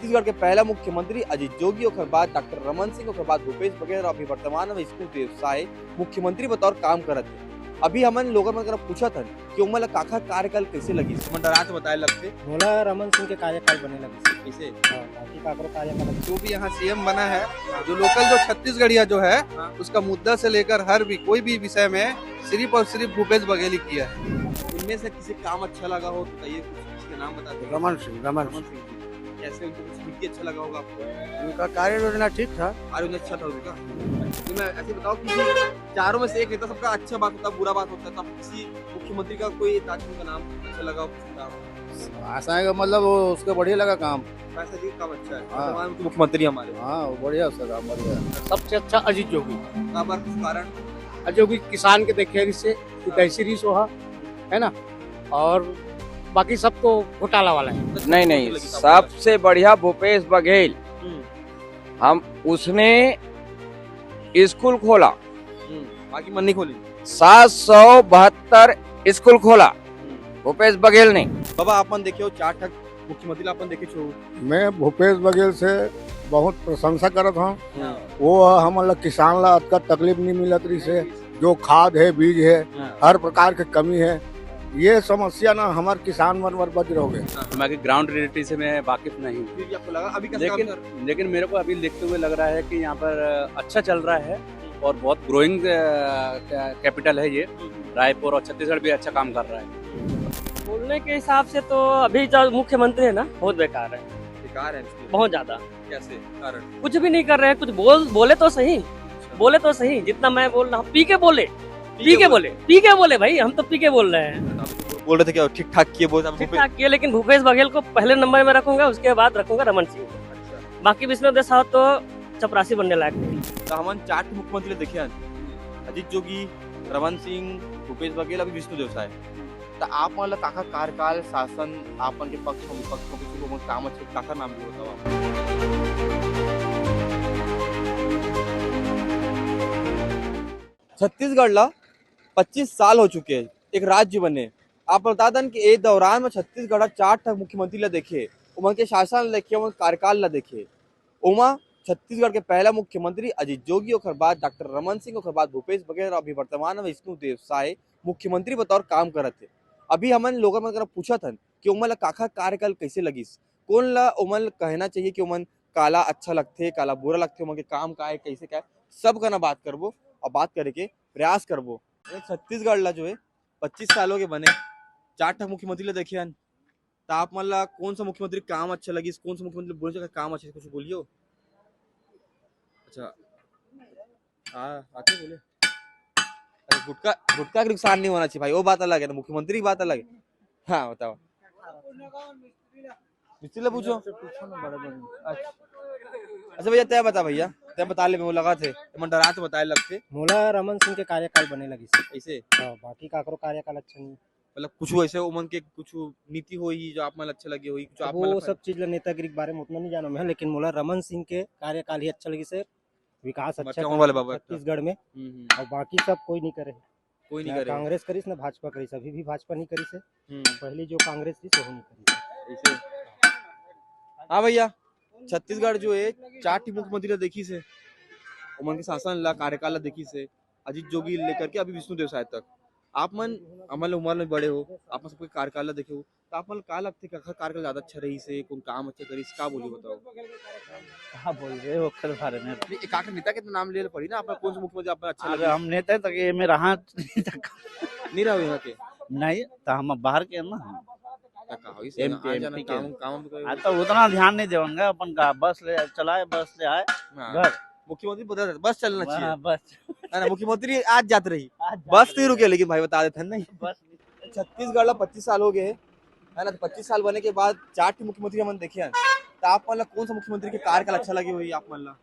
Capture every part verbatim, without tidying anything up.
छत्तीसगढ़ के पहला मुख्यमंत्री अजीत जोगी, ओकर बाद डॉक्टर रमन सिंह, ओकर बाद भूपेश बघेल, अभी वर्तमान में विष्णु देव साय मुख्यमंत्री बतौर काम करत हे। अभी हमन लोगन मन करा पूछत हन कि ओमन ला काखर कार्यकाल कैसे लगिस, ओमन डरात बताए लगथे। मोला रमन सिंह के कार्यकाल बने लगिस। कैसे? हाँ, बाकी काकरो कार्यकाल अच्छा। जो भी यहाँ सीएम बना है, जो लोकल, जो छत्तीसगढ़िया जो है, हाँ। उसका मुद्दा से लेकर हर भी कोई भी विषय में सिर्फ और सिर्फ भूपेश बघेल ही किया है। उनमें से किसी काम अच्छा लगा हो तो बताइए, कुछ किसी का नाम बता दो। रमन सिंह, रमन रमन सिंह। सिंह जी। कैसे, उनको कुछ नीति अच्छा लगा होगा आपको? उनका कार्य योजना ठीक था। कार्य योजना अच्छा था उनका। तो मैं ऐसे बताओ कि चारों में से एक नेता, सबका अच्छा बात होता है, बुरा बात होता है, तो आप किसी मुख्यमंत्री का कोई ताजपुर का नाम अच्छा लगा हो, कुछ नाम? ऐसा है कि मतलब वो उसका बढ़िया लगा काम। वैसे भी काम अच्छा है। हाँ। वर्तमान के मुख्यमंत्री हमारे। हाँ, वो बढ़िया उसका काम, बढ़िया। सबसे अच्छा अजीत जोगी। का बार कुछ कारण? अजीत जोगी किसान के देखे रिस हे, हाँ। हितैषी रिस हे, है ना? और बाकी सब तो घोटाला वाला है। नहीं, नहीं, सबसे बढ़िया भूपेश बघेल। हम्म। हम, उसने स्कूल खोला। हम्म। बाकी मन नहीं खोली। सात सौ बहत्तर स्कूल खोला हम्म। भूपेश बघेल ने। बाबा, आप मन देखे हो, चार ठक मुख्यमंत्री ला आप मन देखे हो। मैं भूपेश बघेल से बहुत प्रशंसा करत हूँ। हम्म। वो हमन ला, किसान ला अतका तकलीफ नहीं मिलत रही से, जो खाद है, बीज है, हाँ। हर प्रकार के कमी है। ये समस्या ना हमारे किसान मन बर बच रहोगे। हमारे ग्राउंड रियलिटी से मैं वाकिफ नहीं हूँ। फिर भी आपको लगा अभी कैसा काम लेकिन, चल रहा है? लेकिन मेरे को अभी देखते हुए लग रहा है कि यहाँ पर अच्छा चल रहा है और बहुत ग्रोइंग, अ, कै-, कैपिटल है ये। हम्म। रायपुर और छत्तीसगढ़ भी अच्छा काम कर रहा है। बोलने के हिसाब से तो अभी जो मुख्यमंत्री है ना, बहुत बेकार है। बेकार है इसलिए? बहुत ज्यादा। कैसे? कारण? कुछ भी नहीं कर रहे हैं, कुछ बोल, बोले तो सही, अच्छा। बोले तो सही, जितना मैं बोल रहा हूँ, पी के बोले, पी के पी के बोले। बोले, पी के बोले भाई, हम तो पी के बोल रहे हैं। आप बोल रहे थे क्या ठीक ठाक किए, बोल, आप ठीक भूपेश ठाक किए, लेकिन भूपेश बघेल को पहले नंबर में रखूंगा, उसके बाद रखूंगा रमन सिंह। अच्छा। बाकी विष्णु देव साय तो चपरासी बनने लायक नहीं। तो हमन चार ठो मुख्यमंत्री देखे हन, अजीत जोगी, रमन सिंह, भूपेश बघेल, अभी विष्णु देव साय। तो आप मन ला काखर कार्यकाल, शासन, आप मन के पक्ष में, विपक्ष में, कुछ लोगों के काम अच्छे, काखर नाम भी बताओ आप। छत्तीसगढ़ ला पच्चीस साल हो चुके हैं एक राज्य बने। आप बता दन कि ए दौरान में छत्तीसगढ़ ह चार ठक मुख्यमंत्री ला देखे, ओमन के शासन ला देखे, ओमन कार्यकाल ला देखे। ओमा छत्तीसगढ़ के पहला मुख्यमंत्री अजीत जोगी, ओकर बाद डॉक्टर रमन सिंह, ओकर बाद भूपेश बघेल, अभी वर्तमान में विष्णु देव साय मुख्यमंत्री बतौर काम करत हे। अभी हमन लोगन मन करा पूछत हन कि ओमन ला काखर कार्यकाल कैसे लगिस, कोन ला ओमन ला कहना चाहिए कि ओमन काला अच्छा लगथे, काला बुरा लगथे, ओमन के काम का है, कैसे का है, सब कना बात करबो और बात करे के प्रयास करबो। अरे, छत्तीसगढ़ ला जो है पच्चीस साल हो गए बने, चार ठक मुख्यमंत्री ला देखे हन, त आप मन ला कौन सा मुख्यमंत्री काम अच्छा लगिस, कौन सा मुख्यमंत्री बोले जगह काम अच्छा, कुछ बोलियो। अच्छा, हाँ, आते बोले। अरे, गुटखा, गुटखा के नुकसान नहीं होना चाहिए भाई, वो बात अलग है ना, मुख्यमंत्री की बात अलग है। हाँ, बताओ। मिस्त्री ला पूछो। अच्छा। अच्छा भैया, तय बता भैया, तय बता ले, वो लगा थे, मन डरा तो बताए लगते। मोला रमन सिंह के कार्यकाल बने लगिस। ऐसे? हाँ, बाकी काकरो कार्यकाल अच्छा नहीं। मतलब कुछ ऐसे ओमन के कुछ नीति होही जो आप मन अच्छा लगे होही, कुछ आप अब मन वो अपन सब चीज ला नेतागिरी के बारे में उतना नहीं जानो मैं, लेकिन मोला रमन सिंह के कार्यकाल ही अच्छा लगिस हे। विकास अच्छा मचाओ करे वाले बाबा का। छत्तीसगढ़ में। हम्म, हम्म। और बाकी सब कोई नहीं करे। कोई नहीं ना करे। कांग्रेस करिस, ना भाजपा करिस, अभी भी भाजपा नहीं करिस हे। हम्म। पहले जो कांग्रेस थी, वो नहीं करिस। ऐसे। हाँ भैया, छत्तीसगढ़ जो है, चार ठी मुख्यमंत्री ला देखिस हे, ओमन के शासन ला, कार्यकाल ला देखिस हे, अजीत जोगी लेकर के अभी विष्णु देव साय तक। आप मन हमर उम्र में बड़े हो, आप मन सबके कार्यकाल ला देखे हो, तो आप मन का लगथे, काखर कार्यकाल ज्यादा अच्छा रहिस हे, कौन काम अच्छा करिस, का बोली बताओ? का बोलबे ओकर बारे में? नहीं, एक आखिर नेता के तो नाम ले पड़ी ना, आप मन कौन सा मुख्यमंत्री आप मन अच्छा अरे लगे? हम नेता तक ये में रहा नहीं तक। नहीं रहा यहाँ के? नहीं, तो हम बाहर के ना। का, का होइस हे? एमपी, आए जाना एमपी के। काम, काम भी करो। आ, तो उतना ध्यान नहीं देवंगा अपन का, बस ले चलाए, बस ले आए, हाँ। घर। मुख्यमंत्री बदल, बस चलना चाहिए। हाँ, बस। है ना, मुख्यमंत्री आज जात रही, आज जात बस नहीं रही। रुके, लेकिन भाई बता देते हैं, नहीं। बस। छत्तीसगढ़ ला पच्चीस साल हो गए हे, है ना, तो पच्चीस साल बने के बाद चार ठी मुख्यमंत्री हमन देखे हैं, तो आप मन ला कौन सा मुख्यमंत्री के कार्यकाल अच्छा लगे होही आप मन ला?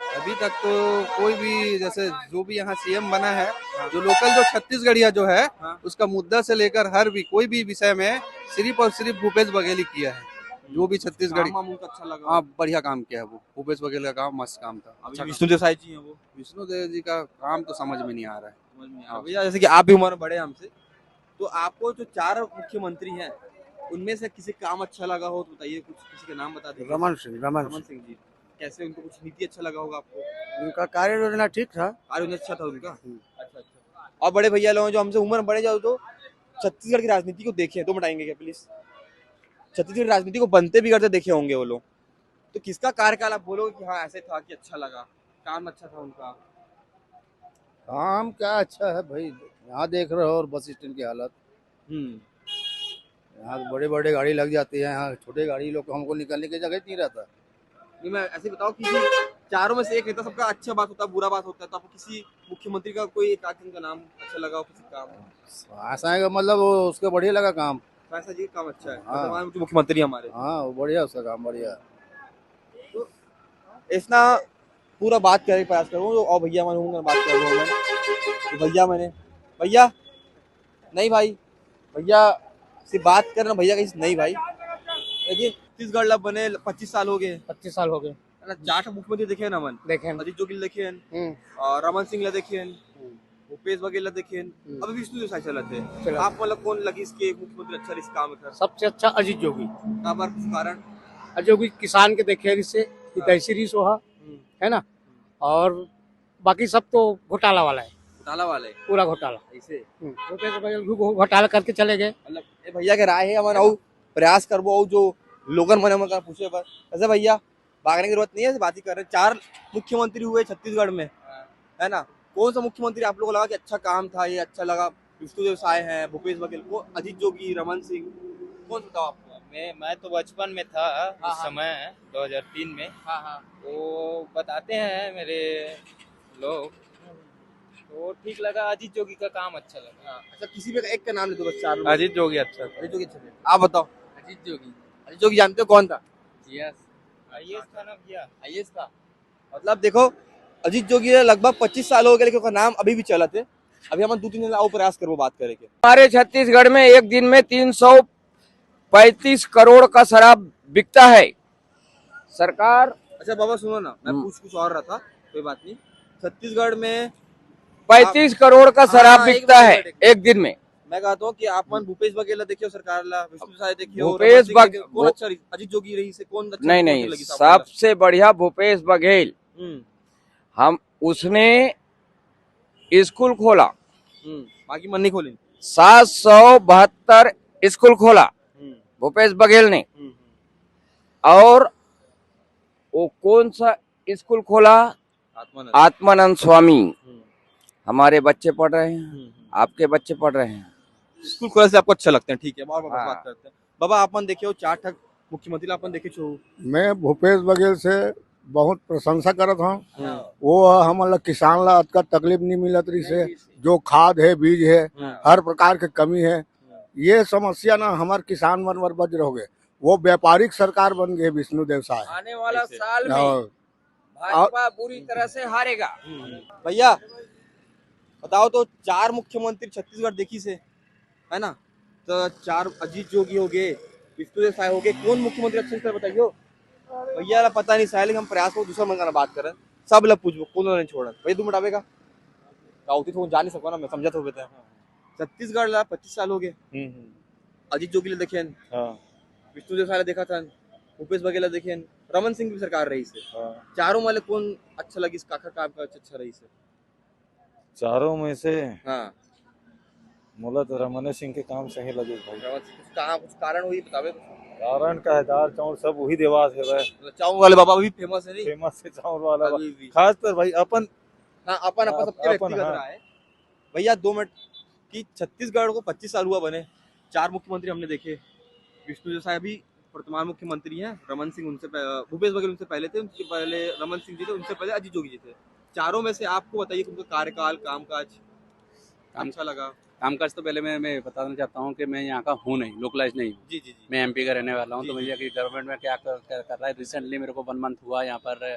अभी तक तो कोई भी, जैसे जो भी यहाँ सीएम बना है, हाँ। जो लोकल, जो छत्तीसगढ़िया जो है, हाँ। उसका मुद्दा से लेकर हर भी, कोई भी विषय में सिर्फ और सिर्फ भूपेश बघेल ही किया है। जो भी छत्तीसगढ़ काम वाम उनका अच्छा लगा? हाँ, बढ़िया काम किया है वो। भूपेश बघेल का काम मस्त काम था, अभी अच्छा विष्णु देव साय जी हैं वो। विष्णु देव जी का काम तो समझ में नहीं आ रहा है। समझ में आ रहा। हाँ। भैया, जैसे कि आप भी उम्र में बड़े हैं हमसे, तो आपको जो चार मुख्यमंत्री हैं, उनमें से किसी का काम अच्छा लगा हो तो बताइए, कुछ किसी का नाम बता दीजिए। रमन सिंह, रमन रमन सिंह। सिंह जी, कैसे, उनको कुछ नीति अच्छा लगा होगा आपको? उनका कार्य योजना ठीक था। कार्य योजना अच्छा था उनका? हम्म। अच्छा, अच्छा। और बड़े भैया लोग जो हमसे उम्र में बड़े, जाओ तो छत्तीसगढ़ की राजनीति को देखे तो बताएंगे क्या, प्लीज? छत्तीसगढ़ की राजनीति को बनते बिगड़ते देखे होंगे वो लोग, तो किसका कार्यकाल आप बोलोगे कि हाँ, ऐसे था कि अच्छा लगा, काम अच्छा था उनका? काम क्या अच्छा है भाई, यहाँ देख रहे हो और बस स्टैंड की हालत। हम्म। यहाँ तो बड़े बड़े गाड़ी लग जाती है, यहाँ छोटे गाड़ी लोग को, हमको निकलने की जगह ही नहीं रहता। नहीं, मैं ऐसे बताओ कि चारों में से एक नेता, सबका अच्छा बात होता है, बुरा बात होता है, तो आपको किसी मुख्यमंत्री का कोई एक आदमी का नाम अच्छा लगा हो, किसी काम? ऐसा है कि मतलब वो उसका बढ़िया लगा काम। ऐसा जी काम अच्छा है, हाँ। वर्तमान मुख्यमंत्री हमारे। हाँ, वो बढ़िया उसका काम, बढ़िया। तो इतना पूरा बात करे प्रयास करूँ तो, और भैया मन होंगे, बात कर लूँ मैं। तो भैया मैंने, भैया, नहीं भाई, भैया से बात करना, भैया कहीं नहीं भाई। देखिए, छत्तीसगढ़ ला बने पच्चीस साल हो गए। पच्चीस साल हो गए। है ना, चार ठो मुख्यमंत्री देखे ना मन। देखे हैं। अजीत जोगी देखे हैं, हम्म। और रमन सिंह ला देखे हैं, हम्म। भूपेश बघेल ला देखे हैं, हम्म। अभी विष्णु देव साय चलत है। चलत। आप मतलब कौन लगी इसके मुख्यमंत्री अच्छा, इस काम में? सबसे अच्छा अजीत जोगी। काबर, कुछ कारण? अजीत जोगी किसान के देखे रिसे, हाँ। हितैषी रिस ओहा, हम्म। है ना? और बाकी सब तो घोटाला वाला है। घोटाला वाला है? पूरा घोटाला। ऐसे? हम्म, घोटाला करके चले गए। मतलब, ये भैया के राय है, हमन अउ प्रयास करबो, अउ जो लोगन मन हमन का पूछे बर। ऐसे भैया, भागने की जरूरत नहीं है, बात ही कर रहे हैं। चार मुख्यमंत्री हुए छत्तीसगढ़ में, हाँ। है ना? कौन सा मुख्यमंत्री आप लोगों को लगा कि अच्छा काम था, ये अच्छा लगा? विष्णुदेव साय हैं, भूपेश बघेल, को, अजीत जोगी, रमन सिंह, कौन सा था आपको? मैं, मैं तो बचपन में था उस हाँ, हाँ। समय, दो हज़ार तीन में। हाँ, हाँ। वो बताते हैं मेरे लोग, तो ठीक लगा, अजीत जोगी का काम अच्छा लगा। हाँ, अच्छा, किसी भी एक का नाम ले दो बस, चार लोग। अजीत जोगी अच्छा था। अजीत जोगी अच्छा था। आप बताओ। अजीत जोगी। अजीत जोगी जानते हो कौन था? यस। आईएएस था ना भैया? आईएएस था। मतलब देखो, अजीत जोगी है, लगभग पच्चीस साल हो गए, लेकिन उनका नाम अभी भी चलत है। अभी हम दो तीन जन अउ प्रयास करबो बात करे के। हमारे छत्तीसगढ़ में एक दिन में तीन सौ पैंतीस करोड़ का शराब बिकता है। सरकार अच्छा बाबा, सुनो ना, मैं हम्म। पूछ कुछ और रहा था, कोई बात नहीं। छत्तीसगढ़ में पैंतीस करोड़ का शराब हाँ, एक बिकता मिनट, है एक मिनट। एक दिन में। मैं कहता हूँ कि आप मन भूपेश बघेल ला देखियो, सरकार ला, विष्णु साय देखियो, भूपेश रमन सिंह बघ-, देखियो, कौन भू-, अच्छा रही? अजीत जोगी रही से कौन अच्छा नहीं, नहीं, मुख्यमंत्री लगी साहब? सबसे बढ़िया भूपेश बघेल। हम्म। हम, उसने स्कूल खोला। हम्म, बाकी मन नहीं खोली। सात सौ बहत्तर स्कूल खोला हम्म। भूपेश बघेल ने। हम्म। और वो कौन सा स्कूल खोला? आत्मानंद। आत्मानंद स्वामी। हम्म। हमारे बच्चे पढ़ रहे हैं, हम्म, हम्म। आपके बच्चे पढ़ रहे हैं। स्कूल खोलने से आपको अच्छा लगता है, ठीक है, और वापस हाँ। बात करते हैं। बाबा, आप मन देखे हो चार ठक मुख्यमंत्री ला आप मन देखे छो? मैं भूपेश बघेल से बहुत प्रशंसा करत हूँ। हम्म। वो हमन ला किसान ला अतका तकलीफ नहीं मिलत रही से, जो खाद है, बीज है, हम्म। हर प्रकार के कमी है। हम्म। ये समस्या ना हमार किसान मन बर बज रहोगे। वो व्यापारिक सरकार बन गए विष्णु देव साय। आने वाला ऐसे। साल में हाँ। भाजपा बुरी तरह से हारेगा। हम्म। भैया, बताओ तो, चार मुख्यमंत्री छत्तीसगढ़ देखी से, है ना? तो चार अजीत जोगी हो गए, विष्णुदेव साय हो गए, कौन मुख्यमंत्री अच्छा लगता है बताइयो? भैया ला पता नहीं साय, लेकिन हम प्रयास को दूसरा मन का ना बात करें, सब ला पूछबो, कौन नहीं छोड़ा। भैया, दो मिनट आवेगा? का होती तो जा नहीं सको ना, मैं समझा तो बेटा। छत्तीसगढ़ ला पच्चीस साल हो गए। हम्म, हम्म। अजीत जोगी ला देखेन, हाँ। विष्णुदेव साय ला देखा था, भूपेश बघेल ला देखेन, रमन सिंह की सरकार रही से। हाँ। चारों में ले कौन अच्छा लगिस, काखर काम का अच्छा रही से? चारों में से हाँ। मोला तो रमने सिंह के काम सही लगे भाई। रमन सिंह, कुछ कहा, कुछ कारण वही बतावे कुछ। कारण का है, दाल चावल सब वही देवास है भाई। मतलब चावल वाले बाबा भी फेमस है नहीं? फेमस है चावल वाला अभी बा-, भी। खास कर भाई अपन हाँ, अपन, अपन हाँ, सबके अपन, व्यक्तिगत हाँ। राय है। भैया, दो मिनट कि छत्तीसगढ़ को पच्चीस साल हुआ बने, चार मुख्यमंत्री हमने देखे, विष्णुदेव साय भी वर्तमान मुख्यमंत्री हैं, रमन सिंह उनसे पह-, भूपेश बघेल उनसे पहले थे, उनसे पहले रमन सिंह जी थे, उनसे पहले अजीत जोगी जी थे। चारों में से आपको बताइए, उनका कार्यकाल, कामकाज काम अच्छा लगा? कामकाज तो पहले मैं, मैं बताना चाहता हूँ कि मैं यहाँ का हूँ नहीं, लोकलाइज नहीं हूँ। जी, जी, जी। मैं एमपी का रहने वाला हूँ, जी, तो जी। भैया की गवर्नमेंट में क्या कर, कर, कर रहा है, रिसेंटली मेरे को वन मंथ हुआ यहाँ पर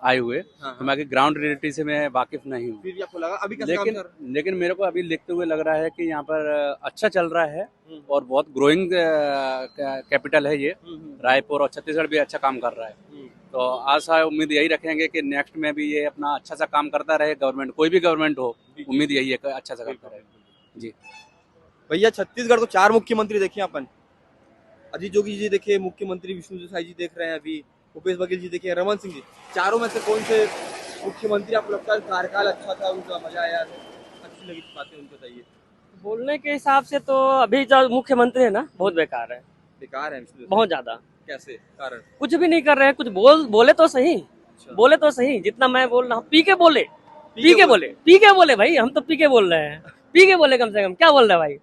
आए हुए, हाँ, तो हाँ। मैं ग्राउंड रियलिटी से मैं वाकिफ नहीं हूँ। फिर भी आपको लगा अभी कैसा काम लेकिन, चल रहा है? लेकिन मेरे को अभी देखते हुए लग रहा है कि यहाँ पर अच्छा चल रहा है हम्म। और बहुत ग्रोइंग, अ, कै-, कैपिटल है ये। हम्म, हम्म। रायपुर और छत्तीसगढ़ भी अच्छा काम कर रहा है। हम्म। तो आशा है, उम्मीद यही रखेंगे कि नेक्स्ट में भी ये अपना अच्छा सा काम करता रहे गवर्नमेंट, कोई भी गवर्नमेंट हो, जी, जी। उम्मीद यही है कि अच्छा सा काम बिल्कुल, करे। बिल्कुल। जी। भैया, छत्तीसगढ़ को चार मुख्यमंत्री देखे अपन, अजीत जोगी जी देखे, मुख्यमंत्री विष्णु देव साय जी देख रहे हैं अभी, भूपेश बघेल जी देखे, रमन सिंह जी, चारों में से कौन से मुख्यमंत्री आपको लगता है कार्यकाल अच्छा था, उनका मजा आया, अच्छी लगी बातें उनकी बताइए। बोलने के हिसाब से तो अभी जो मुख्यमंत्री है ना, बहुत बेकार है। बेकार है विष्णु देव साय? बहुत ज्यादा। कैसे? कारण? कुछ भी नहीं कर रहे हैं, कुछ बोल बोले तो सही। अच्छा। बोले तो सही, जितना मैं बोल रहा हूँ, पी के बोले। पी के बोले, पी के बोले भाई, हम तो पी के बोल रहे हैं। पी के बोले कम से कम, क्या बोल रहे हैं भाई?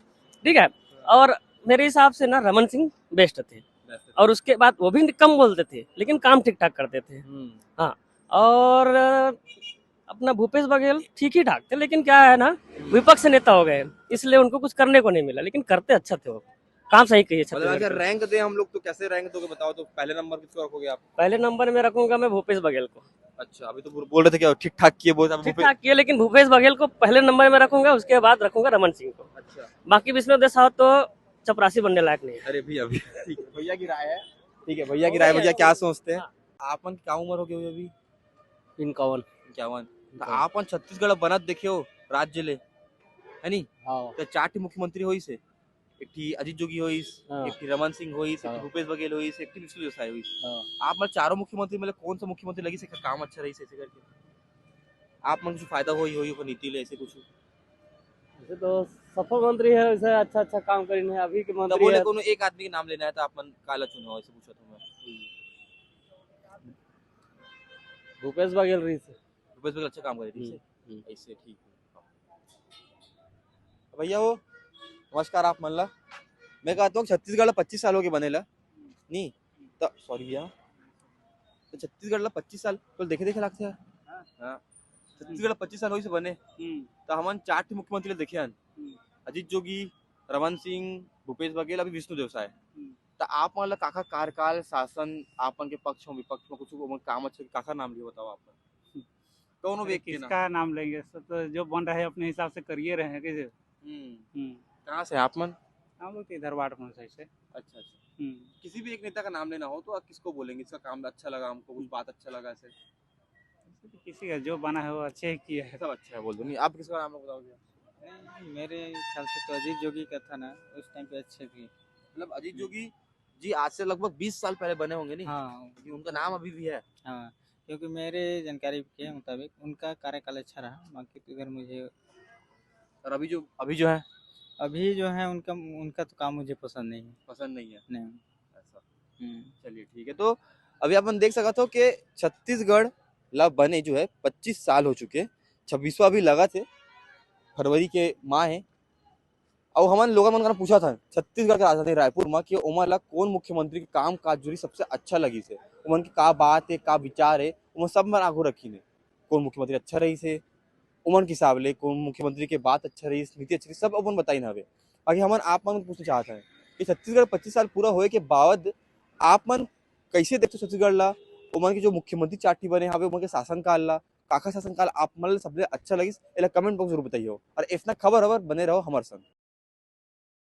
ठीक है। और मेरे हिसाब से ना, रमन सिंह बेस्ट थे। बेस्ट थे। और उसके बाद वो भी कम बोलते थे, लेकिन काम ठीक ठाक करते थे। हम्म। हाँ। और अपना भूपेश बघेल ठीक ही ठाक थे, लेकिन क्या है ना, विपक्ष नेता हो गए, इसलिए उनको कुछ करने को नहीं मिला, लेकिन करते अच्छा थे वो, काम सही किए मतलब, अगर छत्तीसगढ़ के। रैंक दे हम लोग, तो कैसे रैंक दोगे, बताओ तो। पहले नंबर किसको रखोगे आप? पहले नंबर में रखूंगा मैं भूपेश बघेल को। अच्छा, अभी तो बोल बोल रहे थे क्या ठीक ठाक किए, बहुत। अभी ठीक भूपेश ठाक किए, लेकिन भूपेश बघेल को पहले नंबर में रखूंगा, उसके बाद रखूंगा रमन सिंह को। अच्छा। बाकी विष्णु देव साय तो चपरासी बनने लायक नहीं है। अरे भैया, अभी ठीक है, भैया की राय है। ठीक है, भैया की राय, भैया क्या सोचते हैं? हाँ। आपन क्या उम्र हो गई अभी? इक्यावन। इक्यावन। तो इक्यावन। आपन छत्तीसगढ़ बनत देखे हो राज्य ले, है नी? हाँ। तो चार ठी मुख्यमंत्री होइस हे, एक ठी अजीत जोगी होइस, हाँ। एक ठी रमन सिंह होइस, एक ठी हाँ। भूपेश बघेल होइस, एक ठी विष्णु देव साय होइस। हाँ। आप मन चारों मुख्यमंत्री में ले कौन सा मुख्यमंत्री लगिस हे, काम अच्छा रहिस हे, ऐसे करके? आप मन कुछ फायदा होई, होई ओकर नीति ले, ऐसे कुछ? ऐसे तो सफल मंत्री है, वैसे अच्छा अच्छा काम करिन हे, अभी के तब मंत्री बोले है। कोनो एक आदमी के नाम लेना है तो आप मन काला चुनाव, ऐसे पूछा था मैं। भूपेश बघेल रहिस हे। भूपेश बघेल अच्छा काम करे, ठीक से? हम्म, हम्म। ऐसे ठीक है। भैया हो, नमस्कार आप मन ला। मैं कहता हूँ छत्तीसगढ़ ला पच्चीस साल हो गए बने ला, नी? तो सॉरी भैया, तो छत्तीसगढ़ ला पच्चीस साल तो देखे देखे लगथे यार। हाँ। हाँ। छत्तीसगढ़ ला पच्चीस साल होइस हे बने। हम्म। तो हमन चार ठी मुख्यमंत्री ला देखे हन। हम्म। अजीत जोगी, रमन सिंह, भूपेश बघेल, अभी विष्णु देव साय। हम्म। तो आप मन ला काखर कार्यकाल, शासन, आप मन के पक्ष में, विपक्ष में कुछ ओमन काम अच्छा, काखर नाम लियो बताओ आप मन। कौन अरे, व्यक्ति ना? किसका नाम लेंगे? सब तो जो बन रहा है अपने हिसाब से करिए रहे हैं, कैसे? हम्म। हम्म। कहाँ से आप मन? हम लोग तो इधर वार्ड में साइड से। अच्छा, अच्छा। हम्म। किसी भी एक नेता का नाम लेना हो तो आप किसको बोलेंगे, इसका काम अच्छा लगा हमको, कुछ बात अच्छा लगा ऐसे? ऐसे तो किसी का जो बना है वो अच्छे ही किया है। सब अच्छा है बोल दो। नहीं, आप किसका नाम बताओगे? नहीं, मेरे ख्याल से तो अजीत जोगी का था ना, उस टाइम पे अच्छे थे। मतलब अजीत हम्म। जोगी जी आज से लगभग बीस साल पहले बने होंगे, नहीं? हाँ। क्योंकि उनका नाम अभी भी है। हाँ, क्योंकि मेरे जानकारी के मुताबिक उनका कार्यकाल अच्छा रहा, बाकी तो इधर मुझे और अभी जो, अभी जो है? अभी जो है उनका, उनका तो काम मुझे पसंद नहीं है। पसंद नहीं है? नहीं। ऐसा। हम्म। चलिए ठीक है, तो अभी अपन देख सकत हो कि छत्तीसगढ़ ला बने जो है पच्चीस साल हो चुके, छब्बीसवाँ भी लगत हे, फरवरी के माह हे। अउ हमन लोगन मन करा पूछत हन छत्तीसगढ़ के राजधानी रायपुर म कि ओमन ला कोन मुख्यमंत्री के काम काज जुरी सबसे अच्छा लगिस हे, ओमन के का बात हे, का विचार हे, ओमन सब मन आगू रखिन हे। कोन मुख्यमंत्री अच्छा रहिस हे, ओमन के हिसाब ले कोन मुख्यमंत्री के बात अच्छा रहिस, नीति अच्छा रहिस, सब ओमन बताइन हवे। बाकी हमन आप मन पूछना चाहत हन कि छत्तीसगढ़ पच्चीस साल पूरा होए के बाद आप मन कइसे देखथो छत्तीसगढ़ ला? ओमन के जो मुख्यमंत्री चार ठी बने हवे, ओमन के शासनकाल ला, काखर शासनकाल आप मन ला सबले अच्छा लगिस, एला comment box जरूर बताइयो। और अइसना खबर हबर बने रहो हमर संग।